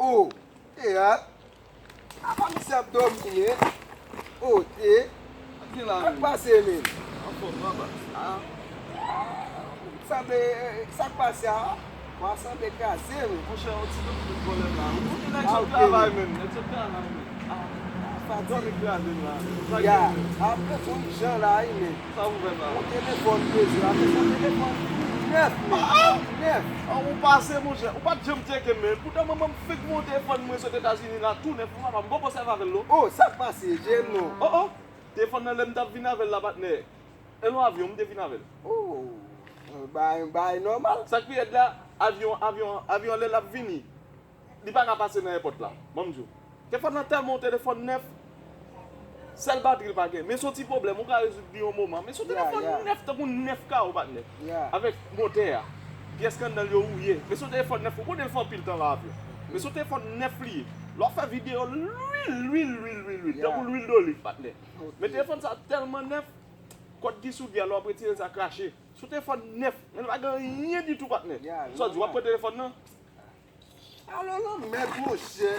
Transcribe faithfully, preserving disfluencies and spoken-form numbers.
O, teyat. Apa misye ap dòmi, men? O, te. Sa k pase, men? Anfòm, baba. Sanble, sa k pase a? Mwen sanble kraze, men. Monchè, yon ti dout tout pwoblèm la. Ou konnen nèg sot travay, men. Nèg sot travay, men. Dòmi kraze m la. Sa k gen, men? Apre, se yon jan la, wi, men. Sa ou fè la? Yon telefòn bezwen, apre se yon telefòn nèf, men. Nèf. Ou pase, monchè. Ou pa t janm tcheke m, men. Poutan, manman m fenk voye yon telefòn mwen sot Etazini la, tou nèf, papa m poko sèvi avè l, non. O, sa k pase? Jem non. O, o. Telefòn nan, lè m t ap vin avè l la, patnè. E yon avyon, m te vin avè l. O, bay, bay nòmal. Sa k pi rèd la, avyon, avyon, avyon lè l ap vini, li pa ka pase nan èpòt la. Ban m di w. Telefòn nan tèlman yon telefòn nèf, sèl batri l pa gen. Men se yon ti pwoblèm, ou ka rezoud li yon moman. Men se yon telefòn nèf, tankou nèf kawo, patnè. Avèk motè a. Pyès k anndan l yo wouye. Men se yon telefòn nèf, ou konnen l fè anpil tan nan avyon. Men se yon telefòn nèf li ye. Lè w ap fè videyo, lwil, lwil, lwil, lwil, lwil. Tankou lwil doliv, patnè. Men telefòn sa tèlman nèf, kòd ki sou li a, lè w ap retire l, sa krache. Se yon telefòn nèf, men l pa gen anyen ditou, patnè. Sa w di, w ap pran telefòn nan? Alò, lanmèd, monchè.